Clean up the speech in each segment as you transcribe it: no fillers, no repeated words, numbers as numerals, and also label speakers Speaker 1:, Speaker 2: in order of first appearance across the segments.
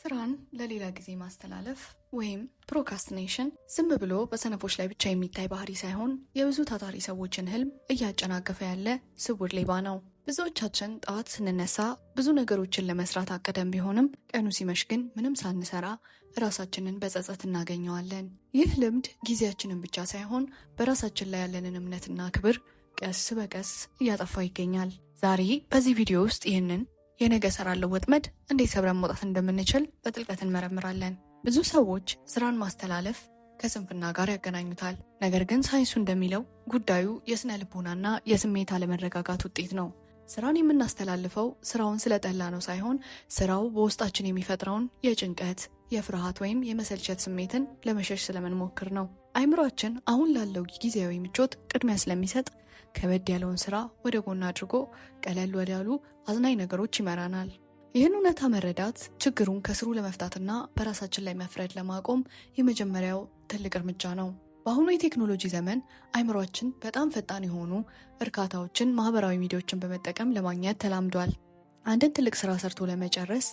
Speaker 1: ስራን ለሌላ ጊዜ ማስተላለፍ ወይም procrastination ዝም ብሎ በሰነፎች ላይ ብቻ የሚታይ ባህሪ ሳይሆን የብዙ ታታሪ ሰዎችን ህልም እያጨናገፈ ያለ ስውር ሌባ ነው። ብዙዎቻችን ጠዋት ስንነሳ ብዙ ነገሮችን ለመስራት አቅደን ቢሆንም፣ ቀኑ ሲመሽ ግን ምንም ሳንሰራ ራሳችንን በጸጸት እናገኘዋለን። ይህ ልምድ ጊዜያችንን ብቻ ሳይሆን በራሳችን ላይ ያለንን እምነትና ክብር ቀስ በቀስ እያጠፋ ይገኛል። ዛሬ በዚህ ቪዲዮ ውስጥ ይህንን የነገ እሰራለሁ ወጥመድ እንዴት ሰብረን መውጣት እንደምንችል በጥልቀት እንመረምራለን። ብዙ ሰዎች ስራን ማስተላለፍ ከስንፍና ጋር ያገናኙታል። ነገር ግን ሳይንሱ እንደሚለው ጉዳዩ የስነ ልቦናና የስሜት አለመረጋጋት ውጤት ነው። ስራን የምናስተላልፈው ስራውን ስለጠላነው ሳይሆን ስራው በውስጣችን የሚፈጥረውን የጭንቀት፣ የፍርሃት ወይም የመሰልቸት ስሜትን ለመሸሽ ስለምንሞክር ነው። አይምሯችን አሁን ላለው ጊዜያዊ ምቾት ቅድሚያ ስለሚሰጥ ከበድ ያለውን ስራ ወደ ጎን አድርጎ ቀለል ወዳሉ አዝናኝ ነገሮች ይመራናል። ይህን እውነታ መረዳት ችግሩን ከስሩ ለመፍታትና በራሳችን ላይ መፍረድ ለማቆም የመጀመሪያው ትልቅ እርምጃ ነው። በአሁኑ የቴክኖሎጂ ዘመን አይምሯችን በጣም ፈጣን የሆኑ እርካታዎችን ማህበራዊ ሚዲያዎችን በመጠቀም ለማግኘት ተላምዷል። አንድን ትልቅ ስራ ሰርቶ ለመጨረስ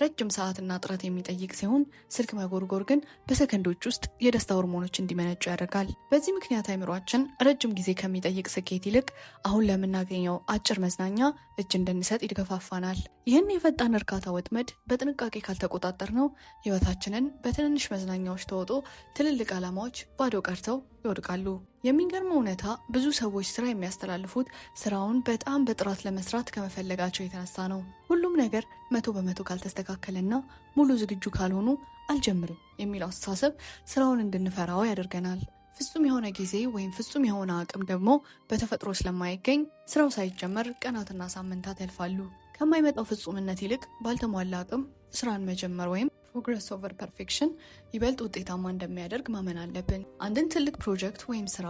Speaker 1: ረጅም ሰዓትና ጥረት የሚጠይቅ ሲሆን፣ ስልክ መጎርጎር ግን በሰከንዶች ውስጥ የደስታ ሆርሞኖች እንዲመነጩ ያደርጋል። በዚህ ምክንያት አይምሯችን ረጅም ጊዜ ከሚጠይቅ ስኬት ይልቅ አሁን ለምናገኘው አጭር መዝናኛ እጅ እንድንሰጥ ይገፋፋናል። ይህን የፈጣን እርካታ ወጥመድ በጥንቃቄ ካልተቆጣጠርነው ህይወታችንን በትንንሽ መዝናኛዎች ተውጦ ትልልቅ ዓላማዎች ባዶ ቀርተው ይወድቃሉ። የሚገርመው እውነታ ብዙ ሰዎች ስራ የሚያስተላልፉት ስራውን በጣም በጥራት ለመስራት ከመፈለጋቸው የተነሳ ነው። ሁሉም ነገር 100% ካልተስተካከለና ሙሉ ዝግጁ ካልሆኑ አልጀምርም የሚለው አስተሳሰብ ስራውን እንድንፈራው ያደርገናል። ፍጹም የሆነ ጊዜ ወይም ፍጹም የሆነ አቅም ደግሞ በተፈጥሮ ስለማይገኝ ስራው ሳይጀመር ቀናትና ሳምንታት ያልፋሉ። ከማይመጣው ፍጹምነት ይልቅ ባልተሟላ አቅም ስራን መጀመር ወይም progress over perfection ይበልጥ ውጤታማ እንደሚያደርግ ማመን አለብን። አንድን ትልቅ ፕሮጀክት ወይም ስራ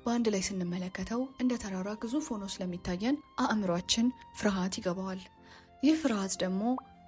Speaker 1: በአንድ ላይ ስንመለከተው እንደ ተራራ ግዙፍ ሆኖ ስለሚታየን አእምሯችን ፍርሃት ይገባዋል። ይህ ፍርሃት ደግሞ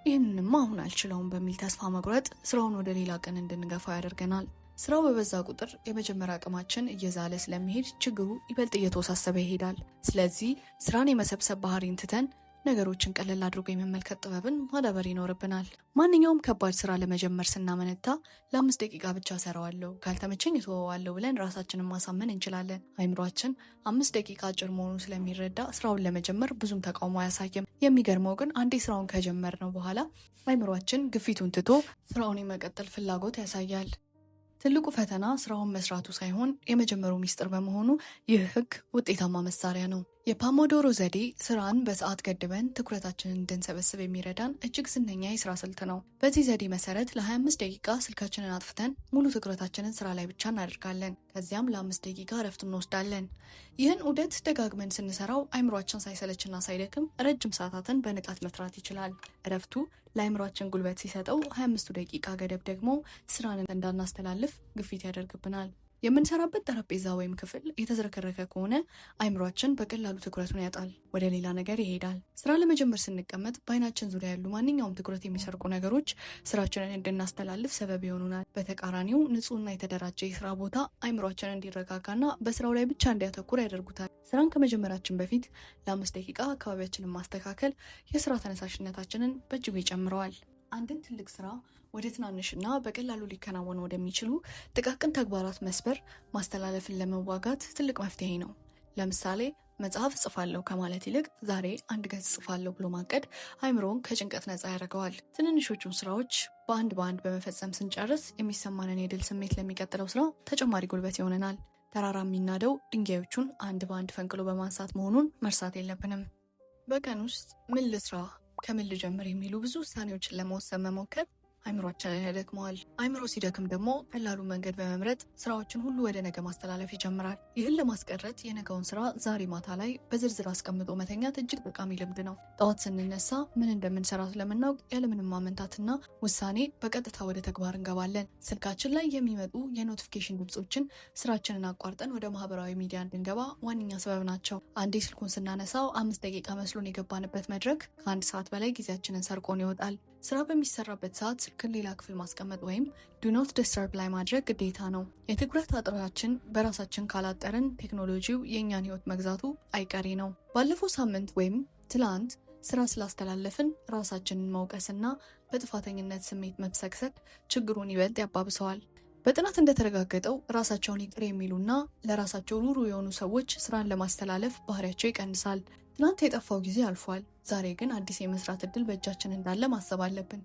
Speaker 1: ይህንንማ አሁን አልችለውም በሚል ተስፋ መቁረጥ ስራውን ወደ ሌላ ቀን እንድንገፋው ያደርገናል። ስራው በበዛ ቁጥር የመጀመሪያ አቅማችን እየዛለ ስለሚሄድ ችግሩ ይበልጥ እየተወሳሰበ ይሄዳል። ስለዚህ ስራን የመሰብሰብ ባህሪን ትተን ነገሮችን ቀለል አድርጎ የመመልከት ጥበብን ማዳበር ይኖርብናል። ማንኛውም ከባድ ስራ ለመጀመር ስናመነታ ለ5 ደቂቃ ብቻ እሰራዋለሁ፣ ካልተመቸኝ እተወዋለሁ ብለን ራሳችንን ማሳመን እንችላለን። አይምሯችን 5 ደቂቃ አጭር መሆኑን ስለሚረዳ ስራውን ለመጀመር ብዙም ተቃውሞ አያሳይም። የሚገርመው ግን አንዴ ስራውን ከጀመርነው በኋላ አይምሯችን ግፊቱን ትቶ ስራውን የመቀጠል ፍላጎት ያሳያል። ትልቁ ፈተና ስራውን መስራቱ ሳይሆን የመጀመሩ ሚስጥር በመሆኑ ይህ ህግ ውጤታማ መሳሪያ ነው። የፖሞዶሮ ዘዴ ስራን በሰዓት ገድበን ትኩረታችንን እንድንሰበስብ የሚረዳን እጅግ ዝነኛ የስራ ስልት ነው። በዚህ ዘዴ መሰረት ለ25 ደቂቃ ስልካችንን አጥፍተን ሙሉ ትኩረታችንን ስራ ላይ ብቻ እናደርጋለን። ከዚያም ለ5 ደቂቃ እረፍት እንወስዳለን። ይህን ዑደት ደጋግመን ስንሰራው አይምሯችን ሳይሰለችና ሳይደክም ረጅም ሰዓታትን በንቃት መስራት ይችላል። እረፍቱ ለአይምሯችን ጉልበት ሲሰጠው፣ 25ቱ ደቂቃ ገደብ ደግሞ ስራን እንዳናስተላልፍ ግፊት ያደርግብናል። የምንሰራበት ጠረጴዛ ወይም ክፍል የተዝረከረከ ከሆነ አይምሯችን በቀላሉ ትኩረቱን ያጣል፣ ወደ ሌላ ነገር ይሄዳል። ስራ ለመጀመር ስንቀመጥ በአይናችን ዙሪያ ያሉ ማንኛውም ትኩረት የሚሰርቁ ነገሮች ስራችንን እንድናስተላልፍ ሰበብ ይሆኑናል። በተቃራኒው ንጹህና የተደራጀ የስራ ቦታ አይምሯችን እንዲረጋጋና በስራው ላይ ብቻ እንዲያተኩር ያደርጉታል። ስራን ከመጀመራችን በፊት ለ5 ደቂቃ አካባቢያችንን ማስተካከል የስራ ተነሳሽነታችንን በእጅጉ ይጨምረዋል። አንድን ትልቅ ስራ ወደ ትናንሽና በቀላሉ ሊከናወኑ ወደሚችሉ ጥቃቅን ተግባራት መስበር ማስተላለፍን ለመዋጋት ትልቅ መፍትሄ ነው። ለምሳሌ መጽሐፍ እጽፋለሁ ከማለት ይልቅ ዛሬ አንድ ገጽ እጽፋለሁ ብሎ ማቀድ አይምሮን ከጭንቀት ነፃ ያደርገዋል። ትንንሾቹን ስራዎች በአንድ በአንድ በመፈጸም ስንጨርስ የሚሰማንን የድል ስሜት ለሚቀጥለው ስራ ተጨማሪ ጉልበት ይሆነናል። ተራራ የሚናደው ድንጋዮቹን አንድ በአንድ ፈንቅሎ በማንሳት መሆኑን መርሳት የለብንም። በቀን ውስጥ ምን ልስራ፣ ከምን ልጀምር የሚሉ ብዙ ውሳኔዎችን ለመወሰን መሞከር አይምሯችንን ያደክመዋል። አይምሮ ሲደክም ደግሞ ቀላሉ መንገድ በመምረጥ ስራዎችን ሁሉ ወደ ነገ ማስተላለፍ ይጀምራል። ይህን ለማስቀረት የነገውን ስራ ዛሬ ማታ ላይ በዝርዝር አስቀምጦ መተኛት እጅግ ጠቃሚ ልምድ ነው። ጠዋት ስንነሳ ምን እንደምንሰራ ስለምናውቅ ያለምንም ማመንታትና ውሳኔ በቀጥታ ወደ ተግባር እንገባለን። ስልካችን ላይ የሚመጡ የ notification ድምፆችን ስራችንን አቋርጠን ወደ ማህበራዊ ሚዲያ እንድንገባ ዋነኛ ሰበብ ናቸው። አንዴ ስልኩን ስናነሳው 5 ደቂቃ መስሎን የገባንበት መድረክ ከአንድ ሰዓት በላይ ጊዜያችንን ሰርቆን ይወጣል። ስራ በሚሰራበት ሰዓት ስልክን ሌላ ክፍል ማስቀመጥ ወይም do not disturb ላይ ማድረግ ግዴታ ነው። የትኩረት አጥራችንን በራሳችን ካላጠርን ቴክኖሎጂው የእኛን ህይወት መግዛቱ አይቀሬ ነው። ባለፈው ሳምንት ወይም ትላንት ስራ ስላስተላለፍን ራሳችንን መውቀስና በጥፋተኝነት ስሜት መብሰክሰክ ችግሩን ይበልጥ ያባብሰዋል። በጥናት እንደተረጋገጠው ራሳቸውን ይቅር የሚሉና ለራሳቸው ሩሩ የሆኑ ሰዎች ስራን ለማስተላለፍ ባህሪያቸው ይቀንሳል። ትናንት የጠፋው ጊዜ አልፏል። ዛሬ ግን አዲስ የመስራት እድል በእጃችን እንዳለ ማሰብ አለብን።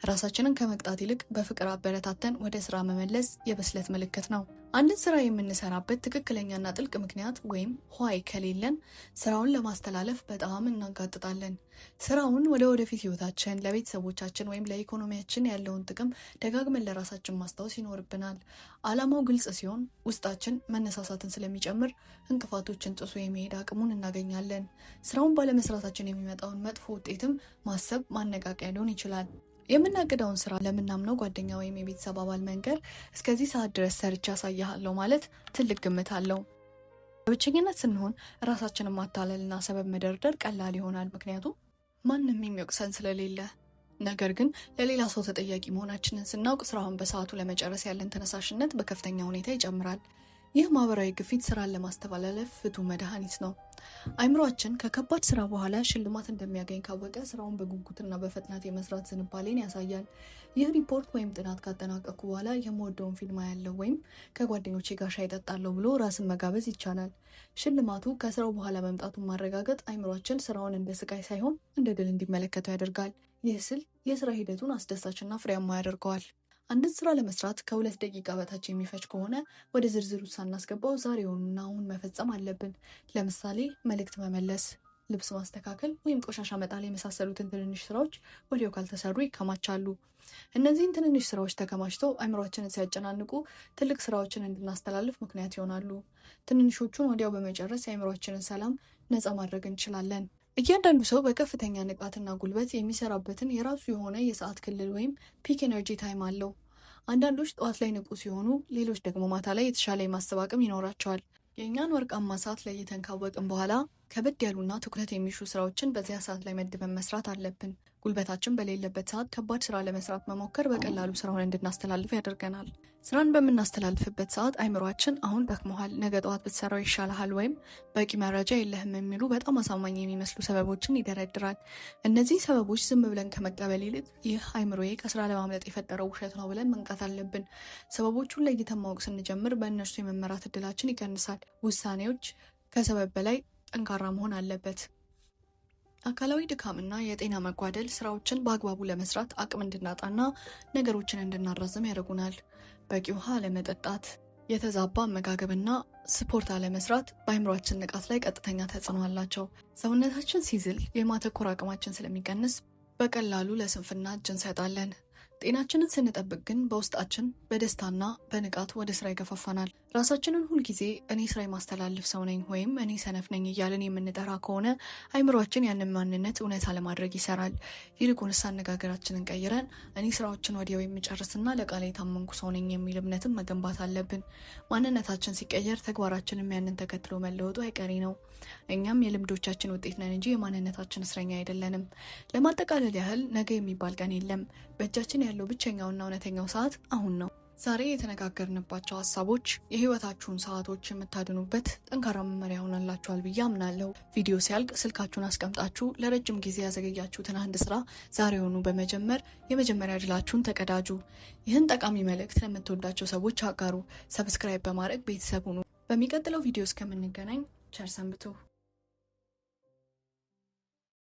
Speaker 1: ራሳችንን ከመቅጣት ይልቅ በፍቅር አበረታተን ወደ ስራ መመለስ የብስለት ምልክት ነው። አንድን ስራ የምንሰራበት ትክክለኛና ጥልቅ ምክንያት ወይም why ከሌለን ስራውን ለማስተላለፍ በጣም እናንጋጥጣለን። ስራውን ወደ ወደፊት ህይወታችን፣ ለቤተሰቦቻችን ወይም ለኢኮኖሚያችን ያለውን ጥቅም ደጋግመን ለራሳችን ማስታወስ ይኖርብናል። ዓላማው ግልጽ ሲሆን ውስጣችን መነሳሳትን ስለሚጨምር እንቅፋቶችን ጥሶ የመሄድ አቅሙን እናገኛለን። ስራውን ባለመስራታችን የሚመጣውን መጥፎ ውጤትም ማሰብ ማነቃቂያ ሊሆን ይችላል። የምናቅደውን ስራ ለምናምነው ጓደኛ ወይም የቤተሰብ አባል መንገር እስከዚህ ሰዓት ድረስ ሰርቼ አሳይሃለሁ ማለት ትልቅ ግምት አለው። በብቸኝነት ስንሆን ራሳችንን ማታለልና ሰበብ መደርደር ቀላል ይሆናል፣ ምክንያቱም ማንም የሚወቅሰን ስለሌለ። ነገር ግን ለሌላ ሰው ተጠያቂ መሆናችንን ስናውቅ ስራውን በሰዓቱ ለመጨረስ ያለን ተነሳሽነት በከፍተኛ ሁኔታ ይጨምራል። ይህ ማህበራዊ ግፊት ስራን ለማስተላለፍ ፍቱን መድኃኒት ነው። አይምሯችን ከከባድ ስራ በኋላ ሽልማት እንደሚያገኝ ካወቀ ስራውን በጉጉትና በፍጥነት የመስራት ዝንባሌን ያሳያል። ይህ ሪፖርት ወይም ጥናት ካጠናቀቅኩ በኋላ የምወደውን ፊልም አያለሁ ወይም ከጓደኞቼ ጋር ሻይ እጠጣለሁ ብሎ ራስን መጋበዝ ይቻላል። ሽልማቱ ከስራው በኋላ መምጣቱን ማረጋገጥ አይምሯችን ስራውን እንደ ስቃይ ሳይሆን እንደ ድል እንዲመለከተው ያደርጋል። ይህ ስልት የስራ ሂደቱን አስደሳችና ፍሬያማ ያደርገዋል። አንድን ስራ ለመስራት ከ2 ደቂቃ በታች የሚፈጅ ከሆነ ወደ ዝርዝሩ ሳናስገባው ዛሬውኑና አሁን መፈጸም አለብን። ለምሳሌ መልእክት መመለስ፣ ልብስ ማስተካከል ወይም ቆሻሻ መጣል የመሳሰሉትን ትንንሽ ስራዎች ወዲያው ካልተሰሩ ይከማቻሉ። እነዚህን ትንንሽ ስራዎች ተከማችተው አእምሯችንን ሲያጨናንቁ ትልቅ ስራዎችን እንድናስተላልፍ ምክንያት ይሆናሉ። ትንንሾቹን ወዲያው በመጨረስ የአእምሯችንን ሰላም ነፃ ማድረግ እንችላለን። እያንዳንዱ ሰው በከፍተኛ ንቃትና ጉልበት የሚሰራበትን የራሱ የሆነ የሰዓት ክልል ወይም peak energy time አለው። አንዳንዶች ጠዋት ላይ ንቁ ሲሆኑ፣ ሌሎች ደግሞ ማታ ላይ የተሻለ የማሰብ አቅም ይኖራቸዋል። የእኛን ወርቃማ ሰዓት ለይተን ካወቅን በኋላ ከበድ ያሉና ትኩረት የሚሹ ስራዎችን በዚያ ሰዓት ላይ መድበን መስራት አለብን። ጉልበታችን በሌለበት ሰዓት ከባድ ስራ ለመስራት መሞከር በቀላሉ ስራውን እንድናስተላልፍ ያደርገናል። ስራን በምናስተላልፍበት ሰዓት አይምሯችን አሁን ደክሞሃል፣ ነገ ጠዋት ብትሰራው ይሻልሃል ወይም በቂ መረጃ የለህም የሚሉ በጣም አሳማኝ የሚመስሉ ሰበቦችን ይደረድራል። እነዚህ ሰበቦች ዝም ብለን ከመቀበል ይልቅ ይህ አይምሮዬ ከስራ ለማምለጥ የፈጠረው ውሸት ነው ብለን መንቃት አለብን። ሰበቦቹን ለይተን ማወቅ ስንጀምር በእነርሱ የመመራት እድላችን ይቀንሳል። ውሳኔዎች ከሰበብ በላይ ጠንካራ መሆን አለበት። አካላዊ ድካምና የጤና መጓደል ስራዎችን በአግባቡ ለመስራት አቅም እንድናጣና ነገሮችን እንድናራዝም ያደርጉናል። በቂ ውሃ አለመጠጣት፣ የተዛባ አመጋገብና ስፖርት አለመስራት በአእምሯችን ንቃት ላይ ቀጥተኛ ተጽዕኖ አላቸው። ሰውነታችን ሲዝል የማተኮር አቅማችን ስለሚቀንስ በቀላሉ ለስንፍና እጅ እንሰጣለን። ጤናችንን ስንጠብቅ ግን በውስጣችን በደስታና በንቃት ወደ ስራ ይገፋፋናል። ራሳችንን ሁልጊዜ እኔ ስራ የማስተላልፍ ሰው ነኝ ወይም እኔ ሰነፍ ነኝ እያልን የምንጠራ ከሆነ አይምሯችን ያንን ማንነት እውነታ ለማድረግ ይሰራል። ይልቁንስ አነጋገራችንን ቀይረን እኔ ስራዎችን ወዲያው የምጨርስና ለቃሌ የታመንኩ ሰው ነኝ የሚል እምነትን መገንባት አለብን። ማንነታችን ሲቀየር ተግባራችንም ያንን ተከትሎ መለወጡ አይቀሬ ነው። እኛም የልምዶቻችን ውጤት ነን እንጂ የማንነታችን እስረኛ አይደለንም። ለማጠቃለል ያህል ነገ የሚባል ቀን የለም። በእጃችን ያለው ብቸኛውና እውነተኛው ሰዓት አሁን ነው። ዛሬ የተነጋገርንባቸው ሀሳቦች የህይወታችሁን ሰዓቶች የምታድኑበት ጠንካራ መመሪያ ይሆናላችኋል ብዬ አምናለሁ። ቪዲዮ ሲያልቅ ስልካችሁን አስቀምጣችሁ ለረጅም ጊዜ ያዘገያችሁትን አንድ ስራ ዛሬውኑ በመጀመር የመጀመሪያ ድላችሁን ተቀዳጁ። ይህን ጠቃሚ መልእክት ለምትወዳቸው ሰዎች አጋሩ። Subscribe በማድረግ ቤተሰብ ሁኑ። በሚቀጥለው ቪዲዮ እስከምንገናኝ ቸር ሰንብቱ።